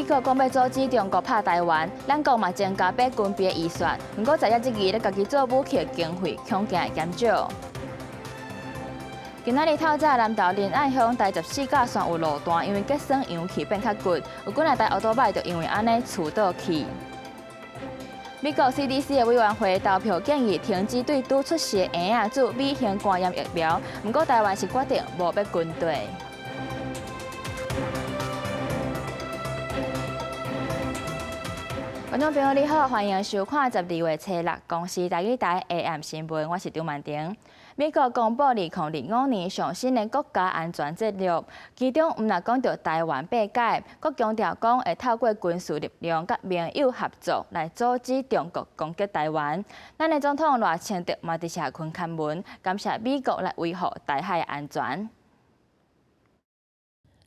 美國講欲阻止中國拍台灣，咱國嘛增加買軍備預算。毋過在野質疑咧，家己做武器的經費恐驚會減少。今仔日透早南投仁愛鄉台14甲線有路段，因為結霜揚起變較骨，有幾若台歐多擺就因為按呢揬倒去。美國 CDC 的委員會投票建議停止對拄出世的嬰仔注 B 型肝炎疫苗，毋過台灣是決定無欲跟綴。觀眾朋友你好，歡迎收看12月初六公視台語台 AM 新聞，我是張曼婷。美國公布2025年上新的國家安全戰略，其中毋但講著台灣八解，閣強調講會透過軍事力量佮盟友合作來阻止中國攻擊台灣。咱的總統賴清德嘛佇社群刊文，感謝美國來維護台海安全。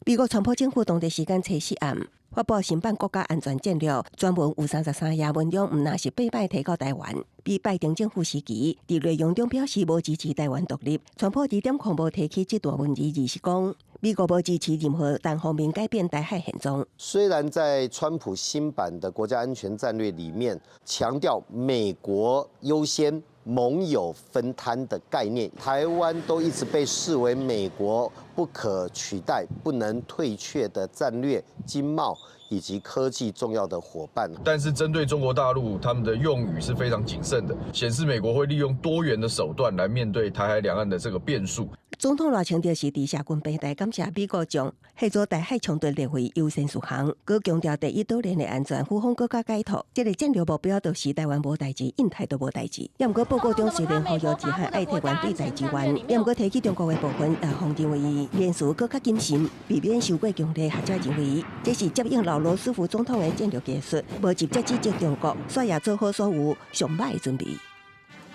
美國川普政府當地時間初四暗發布新版國家安全戰略，全文有33頁文章，毋但是八擺提到台灣。比拜登政府時期，佇內容中表示無支持台灣獨立。川普二點空無提起這段文字，而是講美國無支持任何單方面改變台海現狀。雖然在川普新版的國家安全戰略裡面，強調美國優先、盟友分攤的概念，台灣都一直被視為美國不可取代、不能退卻的戰略、經貿以及科技重要的夥伴。但是針對中國大陸，他們的用語是非常謹慎的，顯示美國會利用多元的手段來面對台海兩岸的這個變數。總統賴清德是佇社群平台感謝美國將協助台海衝突列為優先事項，閣強調第一島鏈的安全，呼籲國家解脫。這个戰略目標就是台灣無代誌，印太都無代誌。也毋過報告中雖然呼籲自漢愛台灣對台之願，也毋過提起中國的部分，也予認為言辭閣較謹慎，避免受過強烈。學者認為，這是接應老羅斯福總統的戰略技術，無直接指責中國，煞也做好所有上歹的準備。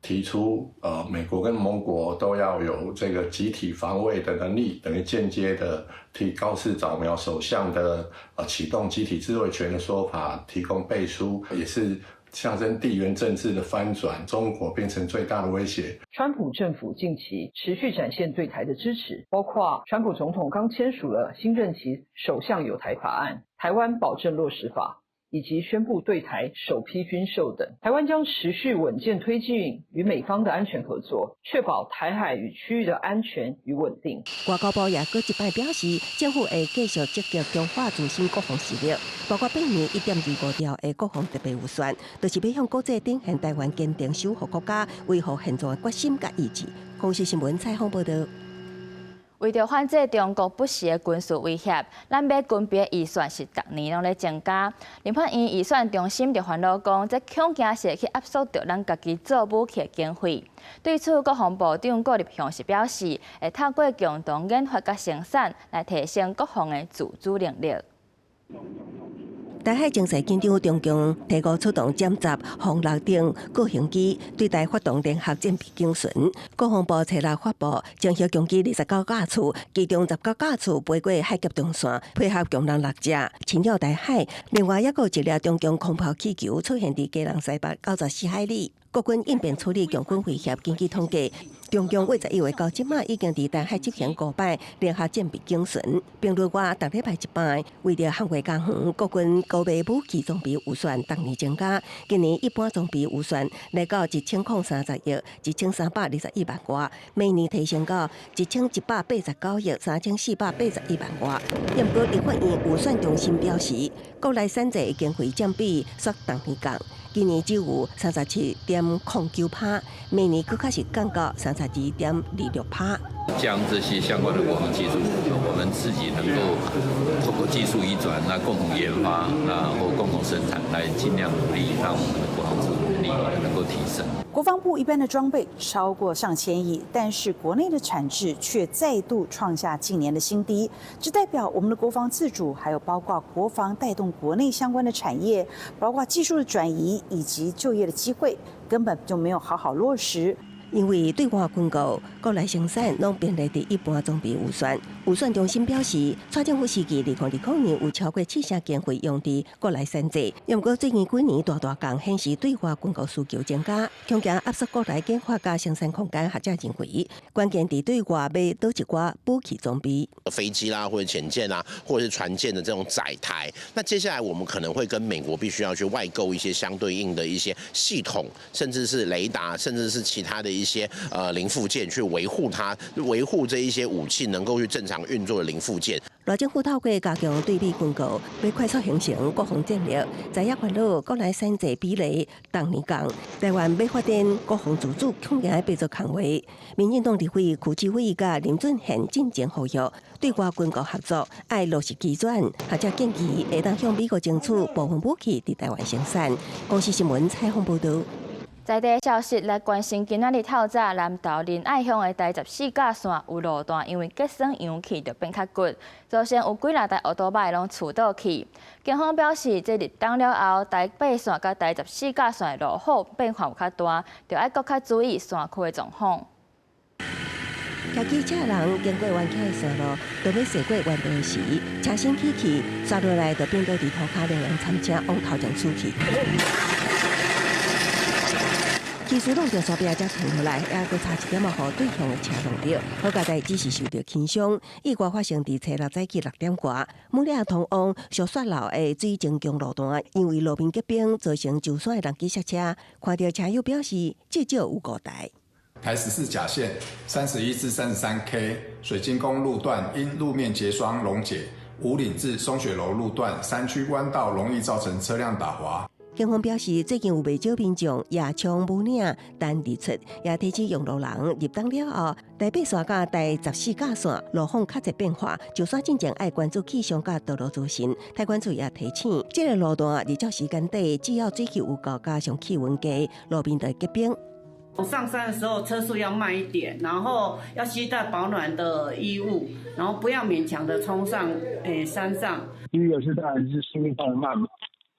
提出，美國跟盟國都要有這個集體防衛的能力，等於間接的替高市早苗首相的啟動集體自衛權的說法提供背書，也是象徵地緣政治的翻轉，中國變成最大的威脅。川普政府近期持續展現對台的支持，包括川普總統剛簽署了新任期首項友台法案《台灣保證落實法》，以及宣布對台首批軍售等，台灣將持續穩健推進與美方的安全合作，確保台海與區域的安全與穩定。外交部也閣一擺表示，政府會繼續積極強化自身國防實力，包括八年1.25兆的國防特別預算，就是欲向國際展現台灣堅定守護國家、維護現狀的決心佮意志。公視新聞採訪報導。為著反制中國不時的軍事威脅，咱買軍備預算是逐年攏咧增加。立法院預算中心就煩惱講，這恐驚是會去壓縮著咱家己做武器的經費。對此，國防部長郭立雄是表示，會透過共同研發佮生產來提升國防的自主能力。台海情勢緊張，中共提五出動殲十、轟六等各型機對台發動聯合戰備警巡。國防部初六發布，偵察共機29架次，其中19架次飛過海峽中線，配合共人六隻侵擾台海。另外，抑閣有一粒中共空拋氣球出現佇基隆西北94海里。國軍應變處理共軍威脅，根據統計，中共月11月到這馬已經佇台海執行五擺聯合戰備警巡。平日外，逐禮拜一擺，為著捍衛家園，國軍購買武器裝備預算逐年增加。今年一般裝備預算來到1030億1321萬外，明年提升到1189億3481萬外。毋過，立法院預算中心表示，國內產製經費佔比煞逐年降。今年只有37.09%，明年閣較是降到32.26%。將這些相關的國防技術，我們自己能夠透過技術移轉，那共同研發，然後共同生產，來盡量努力讓我們的國防自主能力能夠提升。國防部一般的裝備超過上千億，但是國內的產值卻再度創下近年的新低，這代表我們的國防自主，還有包括國防帶動國內相關的產業，包括技術的轉移以及就業的機會，根本就沒有好好落實。因為對外軍購、國內生產攏編列佇一般裝備預算。預算中心表示，蔡政府時期2020年有超過七成經費用佇國內產製，毋過最近幾年大大降顯示對外軍購需求增加，恐驚壓縮國內研發佮生產空間。學者認為，關鍵佇對外買佗一寡武器裝備，飛機啦，或者潛艦啊，或者是船艦的這種載台。那接下來我們可能會跟美國必須要去外購一些相對應的一些系統，甚至是雷達，甚至是其他的一些零附件，去維護它，維護這一些武器能夠去正常運作的零附件。賴政府透過加強對美軍購，欲快速形成國防戰略，在野煩惱國內產製比例逐年降，台灣欲發展國防自主，恐驚變做空話。民進黨立委柯志偉佮林俊憲進前呼籲，對外軍購合作愛落實機轉，學者建議會當向美國爭取部分武器佇台灣生產。公視新聞採訪報導。在地消息來關心，今仔日透早南投仁愛鄉的台十四甲線有路段因為結霜揚起就變較骨，造成有幾若台歐多擺攏揬倒去。警方表示，這入冬了後，台八線佮台十四甲線的落雨變化有較大，著愛閣較注意山區的狀況。騎機車人經過彎曲的山路，當欲駛過彎道時，車身起去，煞落來就變倒佇塗跤，兩人參車往頭前出去。技師弄著山壁才停落來，猶閣差一點仔予對向的車撞著。好佳哉只是受著輕傷。意外發生佇初六早起6點外，武嶺通往小雪樓的水晶宮路段，因為路面結冰造成上山的人機剎車，看著車友表示至少有五台。台十四甲線31至33K 水晶宮路段因路面結霜溶解，武嶺至松雪樓路段山區彎道容易造成車輛打滑。警方表示，最近有袂少民眾夜衝武嶺等日出，也提醒用路人入冬了後，台八線佮台十四甲線路況較濟變化，上山進前愛關注氣象佮道路資訊。太管處也提醒，這個路段日照時間短，只要水汽有夠，加上氣溫低，路面就會結冰。上山的時候車速要慢一點，然後要攜帶保暖的衣物，然後不要勉強的衝上山上。第一個是當然是速度放慢嘛，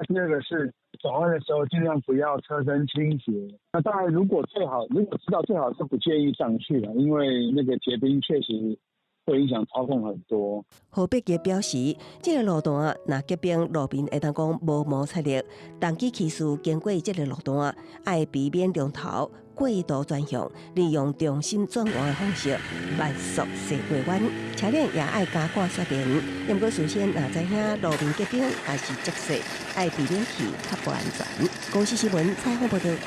第二個是轉彎的時候盡量不要車身傾斜。那當然，如果最好，如果知道最好是不建議上去了，因為那個結冰確實會影響操控很多。何伯傑表示，這個路段若結冰，路面會當講無摩擦力，重機騎士經過這個路段，愛避免中頭過度轉向，利用重心轉彎的方式慢速駛過彎，車輛也愛加掛雪簾。毋過事先若知影路面結冰抑是積雪，愛避免去較無安全。公視新聞採訪報導。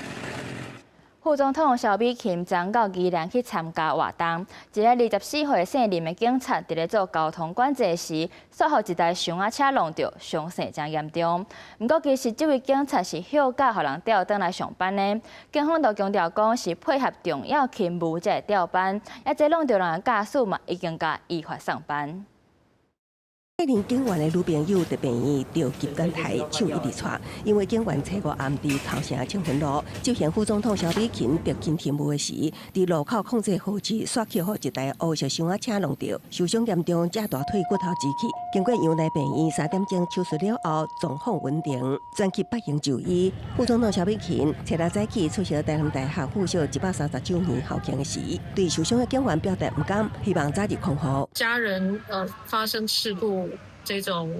副總統蕭美琴昨到宜蘭去參加活動，一个24歲姓林的警察佇咧做交通管制時，煞予一台箱仔車撞著，傷勢誠嚴重。毋過其實這位警察是休假予人調轉來上班的，警方都強調講是配合重要勤務才會調班，啊這撞著人的駕駛嘛已經共依法送辦。姓林警員的女朋友佇病院著急診台，手一直掣，因為警員初五暗佇頭城慶芬路執行副總統蕭美琴特勤勤務的時，佇路口控制號誌，煞去予一台烏色箱仔車撞著，受傷嚴重，這大腿骨頭折去。經過陽台病院3點鐘手術了後，狀況穩定，轉去北榮就醫。副總統蕭美琴初六早起出席台南大學附小130周年校慶時，對受傷的警員表達毋甘，希望早日康復。家人發生事故，這種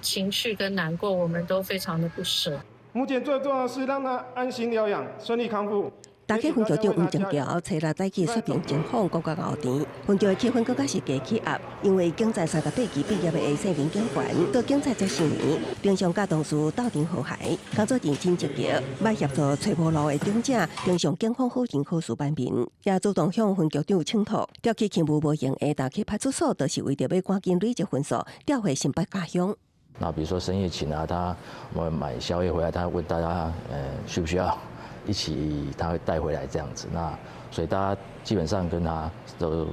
情緒跟難過，我們都非常的不捨。目前最重要的是讓他安心療養，順利康復。大溪分局長黃正橋初六早起說明情況，講甲後甜。分局的氣氛閣較是低氣壓，因為警察38期畢業的下姓林警員，做警察這四年，平常佮同事鬥陣和諧，工作認真積極，捌協助揣無路的長者，呈上警方好人好事版面，也主動向分局長請託，調去勤務無閒的大溪派出所，就是為著欲趕緊累積分數，調回新北家鄉。那比如說深夜請啊，他我們買宵夜回來，他問大家，需不需要？一起他會帶回來這樣子，那所以大家基本上跟他都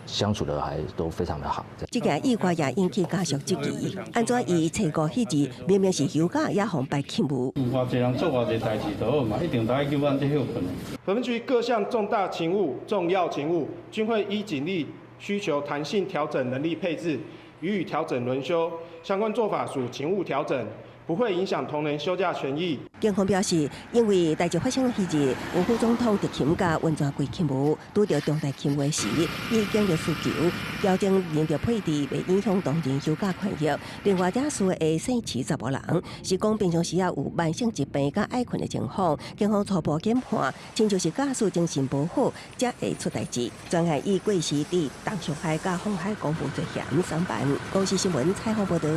相處得還都非常的好。這件意外也引起家屬質疑，按怎伊初五彼日明明是休假，也予排勤務。有偌濟人做偌濟代誌就好嘛，一定都愛叫阮這歇睏的。本分局各項重大勤務、重要勤務，均會依警力需求彈性調整人力配置，予以調整輪休。相關做法屬勤務調整。不會影響同仁休假權益。警方表示，因為代誌發生彼日，有副總統特勤佮運轉櫃勤務拄著重大勤務時，以警力需求調整人力配置，袂影響同仁休假權益。另外，這事的姓氏查某人是講平常時啊有慢性疾病佮愛睏的情況，警方初步研判，親像是駕駛精神無好，才會出代誌。專案以過時佇東上海佮鴻海公布罪嫌送辦。公視新聞採訪報導。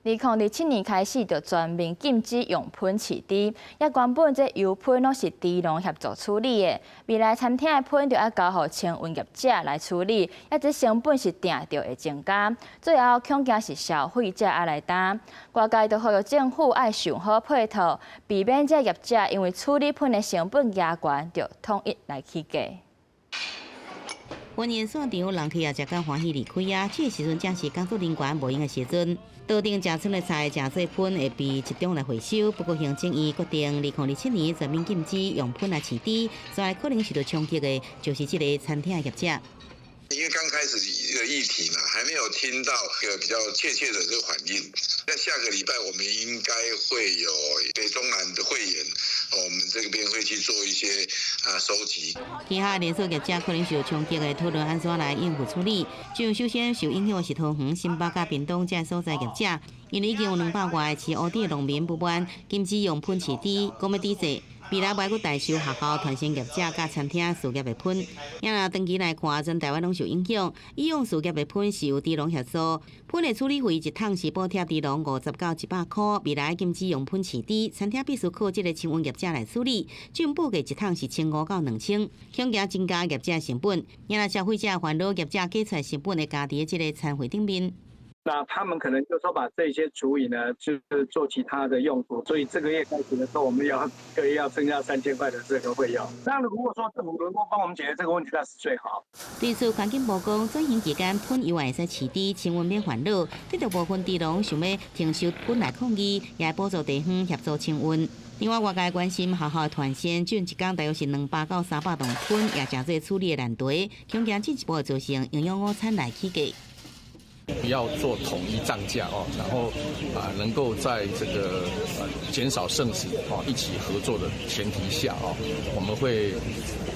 2027年開始就全面禁止用噴飼豬，也原本這油噴攏是豬農協助處理的，未來餐廳的噴就愛交予清運業者來處理，抑這成本是定著會增加，最後恐驚是消費者愛來擔。外界就呼籲政府愛想好配套，避免這業者因為處理噴的成本加懸，就統一來起價。婚宴散場，人客也食甲歡喜離開啊！這个時陣正是工作人員無閒的時陣，桌頂食賰的菜、食做噴會被集中來回收。不過行政院決定，2027年全面禁止用噴來飼豬，所以可能受到衝擊的，就是這个餐廳業者。因為剛開始一個議題嘛，還沒有聽到一個比較確切的這個反應。在下個禮拜，我們應該會有北中南的會員，我們這邊會去做一些收集。其他連鎖業者可能受衝擊的討論按怎來應付處理。就首先受影響的是桃園、新北佮屏東這所在業者，因為已經有200外飼烏豬的農民不滿禁止用噴飼豬，講欲抵制。未來袂閣代收學校、團膳業者佮餐廳事業的噴，也若長期來看，全台灣攏受影響。以往事業的噴是由豬農協助，噴的處理費一桶是補貼豬農50到100塊。未來禁止用噴飼豬，餐廳必須靠這个清運業者來處理，政府報價一桶是1500到2000，恐驚增加業者成本。也若消費者煩惱業者計出來成本會加佇這个餐費頂面。那他們可能就說把這些廚餘呢，就是做其他的用途，所以這個月開始的時候，我們要個月要增加3000塊的這個費用。那如果說政府能夠幫我們解決這個問題，那是最好。對此，環境部講，轉型期間噴猶會使飼豬，清運免煩惱。對著部分豬農想欲停收噴來抗議，也會補助地方協助清運。另外，外界關心學校團膳，進一工大約是200到300噸噴，也誠濟處理的難題，恐驚進一步造成營養午餐來起價。要做統一漲價哦，然後啊，能夠在這個減少剩食哦，一起合作的前提下哦，我們會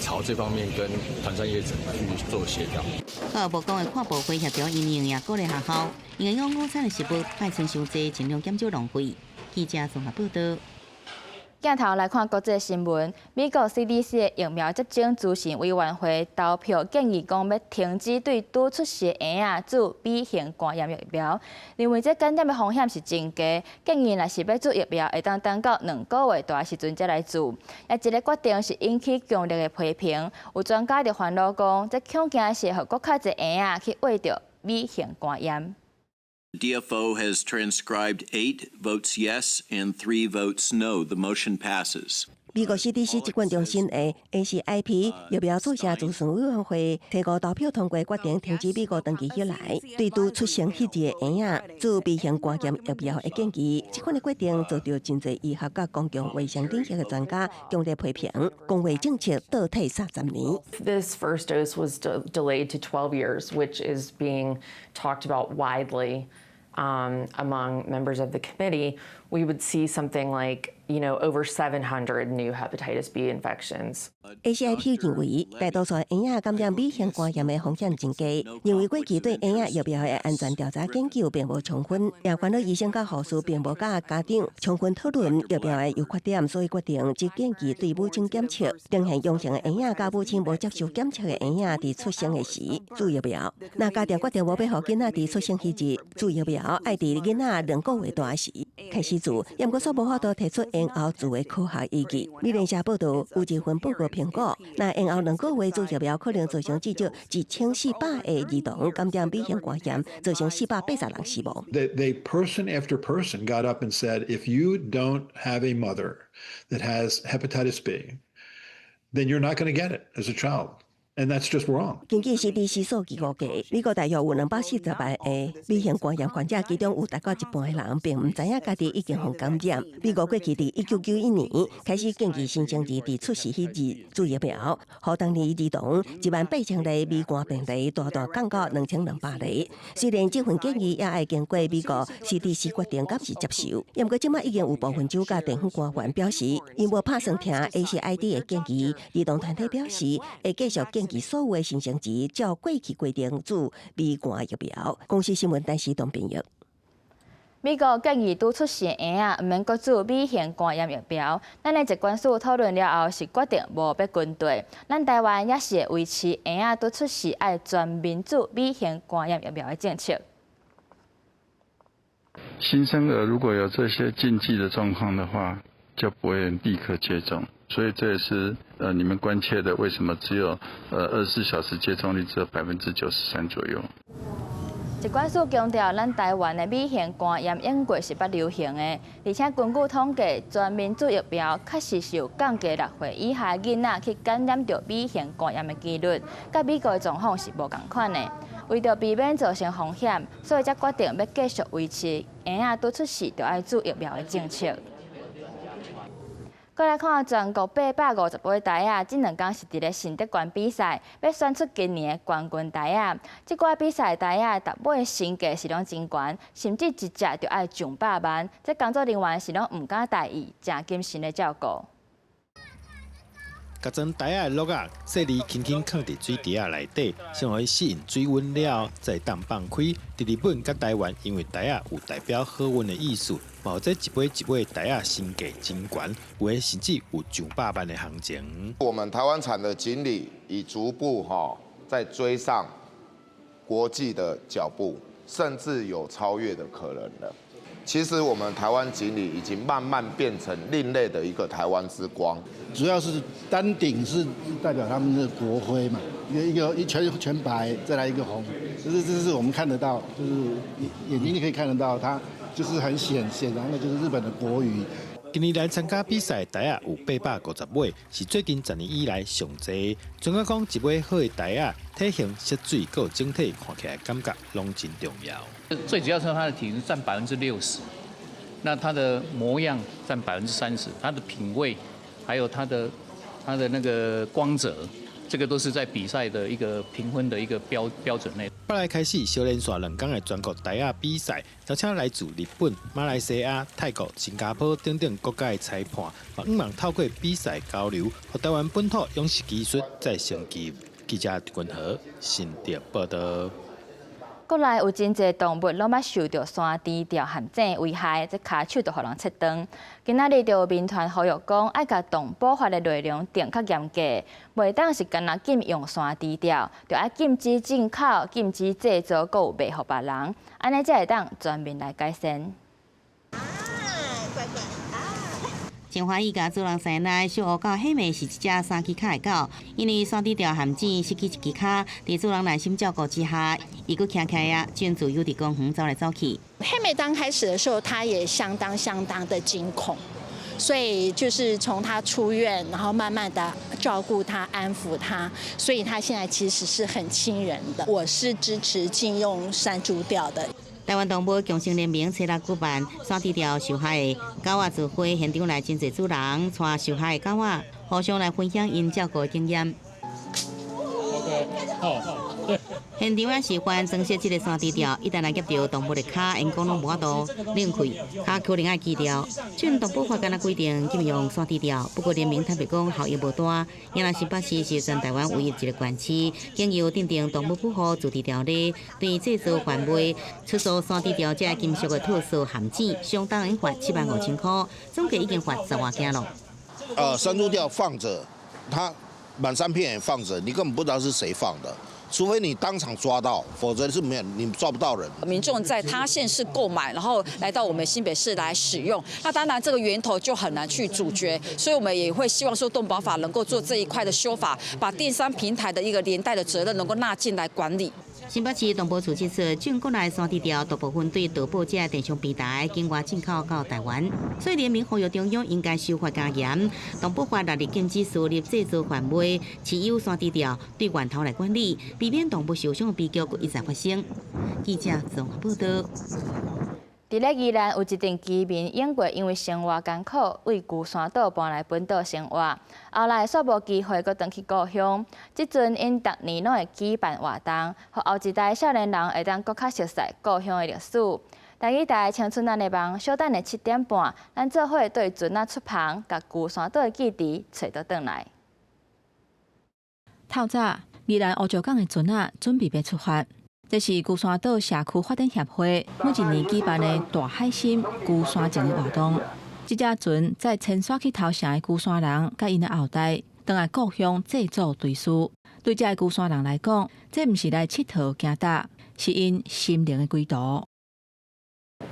朝這方面跟團膳業者去做協調。教育部講的跨部會協調因應也鼓勵學校營養午餐的食物莫賰傷濟，盡量減少浪費。記者綜合報道。鏡頭來看國際新聞，美國 CDC 的疫苗接種諮詢委員會投票建議講，欲停止對拄出世的嬰仔注 B 型肝炎疫苗，認為這感染的風險是真低，建議若是欲注疫苗，會當等到2個月大時陣才來注。啊，這个決定是引起強烈的批評，有專家就煩惱講，這恐驚是予閣較濟嬰仔去患著 B 型肝炎。 DFO has transcribed eight votes yes and three votes no. The motion passes. 美國 CDC 疾管中心的 ACIP 疫苗注射諮詢委員會提過投票通過決定，停止美國長期以來對拄出生彼日的嬰仔注 B 型肝炎疫苗的建議。這款的決定遭到真濟醫學佮公共衛生領域的專家強烈批評，公衛政策倒退30年。 This first dose was delayed to 12 years, which is being talked about widely among members of the committee. We would see something like over 700 new hepatitis B infections. ACIP 認為，大多數嬰仔感染 B 型肝炎的風險真低，認為過去對嬰仔疫苗的安全調查研究並無充分，也煩惱醫生佮護士並無佮家長充分討論疫苗的優缺點，所以決定只建議對母親檢測呈現陽性的嬰仔佮母親無接受檢測的嬰仔佇出生的時注疫苗。若家庭決定無欲予囡仔佇出生彼日注疫苗，愛佇囡仔2個月大時開始注，毋過煞無法度提出延後注的科學依據。美聯社報道，有一份報告評估，若延後2個月注疫苗，可能造成至少1400個兒童感染 B 型肝炎，造成480人死亡。 They person after person got up and said, if you don't have a mother that has hepatitis B, then you're not going to get it as a child. And And that's just wrong. 根據 CDC 數據估計，美國大約有240萬个乙型肝炎患者，其中有大概一半的人並毋知影家己已經予感染。美國過去佇1991年開始建議新生兒佇出世彼日注疫苗，予當年兒童1萬8千例乙肝病例大大降到2200例。雖然這份建議也愛經過美國 CDC 決定敢是接受，毋過這馬已經有部分州佮地方官員表示，𪜶無拍算聽 ACID 的建議。兒童團體表示會繼續建議所有的新生兒照過去規定注乙肝疫苗。公視新聞陳時東編譯。美國建議拄出世嬰仔毋免閣注乙型肝炎疫苗。咱的疾管署討論了後，是決定無欲跟綴。咱台灣也是會維持嬰仔拄出世愛全面注乙型肝炎疫苗的政策。新生兒如果有這些禁忌的狀況的話，就不會立刻接種。所以這也是你們關切的，為什麼只有24小時接種率只有93%左右？疾管署強調，咱台灣的乙型肝炎應該是不流行的，而且根據統計，全面注疫苗確實是有降低6歲以下囡仔去感染著乙型肝炎的幾率，佮美國的狀況是無仝款的。為著避免造成風險，所以才決定欲繼續維持嬰仔拄出世就愛注疫苗的政策。閣來看全國858台仔，這兩工是佇咧新竹縣比賽，欲選出今年的冠軍台仔。這寡比賽台仔，逐尾身價是攏真懸，甚至一隻就愛上百萬。這工作人員是攏毋敢大意，誠謹慎咧照顧。共裝台仔的罌仔，細膩輕輕囥佇水池仔內底，先予伊適應水溫了後，才會當放開。佇日本佮台灣，因為台仔有代表好運的意思，嘛予這一尾一尾台仔身價真懸，有的甚至有上百萬的行情。我們台灣產的錦鯉已逐步哈在追上國際的腳步，甚至有超越的可能了。其實我們台灣錦鯉已經慢慢變成另類的一個台灣之光。主要是丹頂是代表他們的國徽嘛，一個一全全白，再來一個紅，這是我們看得到，就是眼睛你可以看得到，它就是很顯然的，就是日本的國魚。今年來參加比賽台仔有850尾，是最近10年以來上濟。專家講，一尾好的台仔，體型、色水、閣有整體看起來感覺攏真重要。最主要是它的體型佔60%，那它的模樣佔30%，它的品味，還有它的那個光澤，這個都是在比賽的一個評分的一個標準內。本來開始小連續2天的全國台仔比賽，邀請來自日本、馬來西亞、泰國、新加坡等等國家的裁判，嘛向望透過比賽交流，予台灣本土養殖技術再升級。記者陳君和新竹報道。國內有真濟動物攏捌受著山豬吊陷阱危害，這跤手就予人切斷。今仔日就有民團呼籲講，愛共動保法的內容定較嚴格，袂當是干焦禁用山豬吊，就愛禁止進口、禁止製造，閣有賣予別人，按呢才會當全面來改善。真歡喜共主人師奶小烏狗黑妹是一隻三支跤的狗，因為山豬吊陷阱失去一支跤，佇主人耐心照顧之下，伊閣徛起來啊，真自由佇公園走來走去。黑妹剛開始的時候，她也相當相當的驚恐，所以就是從她出院，然後慢慢的照顧她、安撫她，所以她現在其實是很親人的。我是支持禁用山豬吊的。台灣動保共生聯盟初六舉辦山豬吊受害的狗仔聚會，現場來真濟主人帶受害的狗仔，互相來分享𪜶照顧經驗。現場也示範裝設這个山豬吊，一旦來夾著動物的跤，𪜶講攏無法度擰開，跤可能愛鋸掉。雖然動保法敢若規定禁用山豬吊，不過聯盟坦白講效益無大。原來新北市是全台灣唯一一个縣市，經由訂定動物保護自治條例，對製造販賣、出售山豬吊這个金屬的套索陷阱，相當於罰7萬5千箍，總計已經罰10外件囉。山豬吊放著，它滿山遍野放著，你根本不知道是誰放的。除非你當場抓到，否則是沒有，你抓不到人。民眾在他縣市購買，然後來到我們新北市來使用，那當然這個源頭就很難去阻絕，所以我們也會希望說動保法能夠做這一塊的修法，把電商平台的一個連帶的責任能夠納進來管理。新北市动保处指出，中国内山猪调大部分对盗捕这电商平台境外进口到台湾，所以联名呼吁中央应该修法加严，动保法纳入禁止私立制作贩卖、持有山猪调对源头来管理，避免动物受伤的悲剧一再发生。记者综合报道。伫咧宜兰有一阵居民永过因为生活艰苦，为龟山岛搬来本岛生活，后来煞无机会阁转去故乡。这阵𪜶逐年拢会举办活动，予后一代少年人会当阁较熟悉故乡的历史。台语台青春咱的梦，小等下7点半，咱做伙对船仔出航，共龟山岛的记忆揣倒转来。透早，宜兰乌石港的船仔准备欲出发。这是龟山岛社区发展协会每一年举办的大海参龟山情的活动。这只船载迁徙去头城的龟山人，佮𪜶的后代，转来故乡祭祖追思。对这个龟山人来讲，这毋是来𨑨迌行搭，是𪜶心灵的归途。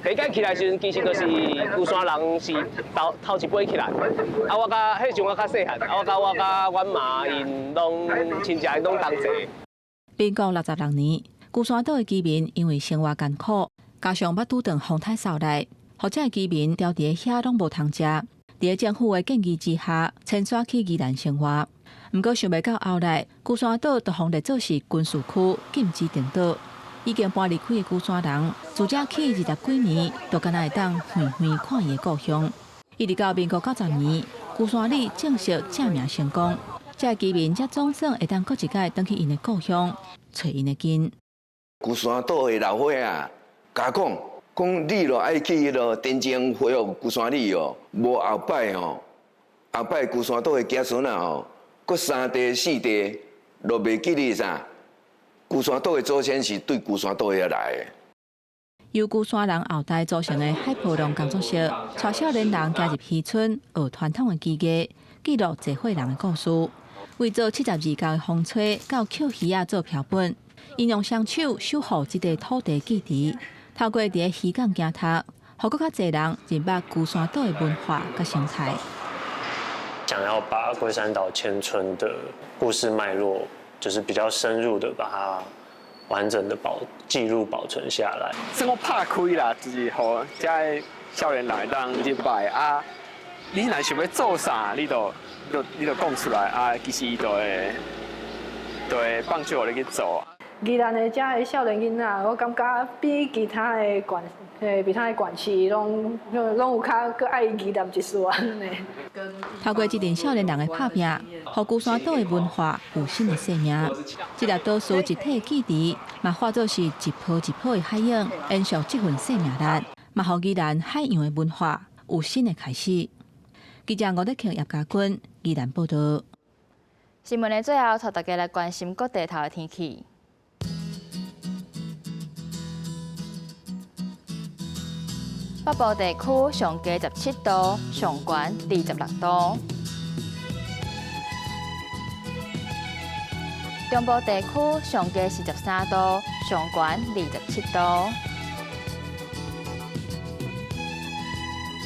第一摆起来时阵，其实就是龟山人是头头一摆起来。啊，我佮彼时阵我较细汉，啊，我佮我佮阮妈𪜶拢亲戚𪜶拢同齐。民国66年。龟山岛的居民因为生活艰苦，加上捌拄著风台扫来，予这个居民牢伫遐拢无通食。伫咧政府的建议之下，迁徙去宜兰生活。毋过想袂到后来，龟山岛就予列做是军事区，禁止登岛。已经搬离开的龟山人，自这起20几年，就敢若会当远远看伊的故乡。一直到民国90年，龟山里正式正名成功，这个居民才总算会当阁一摆转去𪜶的故乡，揣𪜶的根。龟山岛的老伙仔，共讲，讲你若爱去彼落田中恢复龟山里哦，无后摆吼，后摆龟山岛的子孙啊吼，阁3代4代，都袂记得啥。龟山岛的祖先是对龟山岛遐来的。由龟山人后代组成的海波浪工作室，带少年人加入渔村，学传统的技艺，记录济岁人的故事。为做72角的风吹，到捡鱼仔做标本。𪜶用双手守护这块土地记忆，透过伫咧渔港行读，予阁较济人认捌龟山岛的文化佮生态。想要把龟山岛迁村的故事脉络，就是比较深入的把它完整的保记录保存下来。算讲拍开啦，就是予遮的少年人会当入来啊。你若想欲做啥，你就讲出来啊。其实伊就会放手予你去做。宜兰的遮的少年囡仔，我感觉比其他的县，其他的县市拢有较阁爱宜兰一丝按呢。透过这阵少年人的拍拼，予龟山岛的文化有新的生命。这粒岛屿一体记忆，嘛化作是一波一波的海涌，延续这份生命力，嘛予宜兰海洋的文化有新的开始。记者吴德庆、叶家军，宜兰报道。新闻的最后，带大家来关心各地头的天气。北部地区上低17度，上悬26度；中部地区上低43度，上悬27度；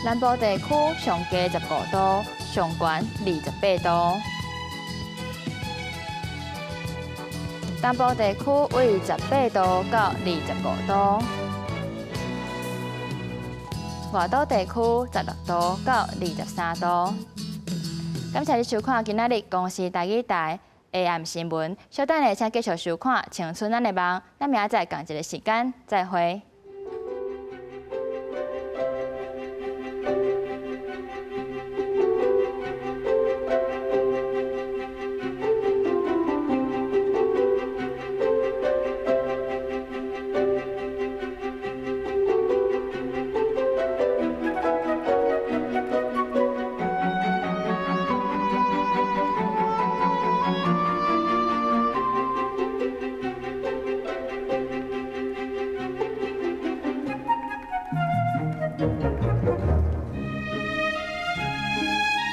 南部地区上低15度，上悬28度；东部地区为18度到25度。外岛地区16度到23度。感谢你收看今仔日公视台语台 AM 新闻。稍等下，请继续收看《青春咱的梦》。咱明仔载仝一个时间再会。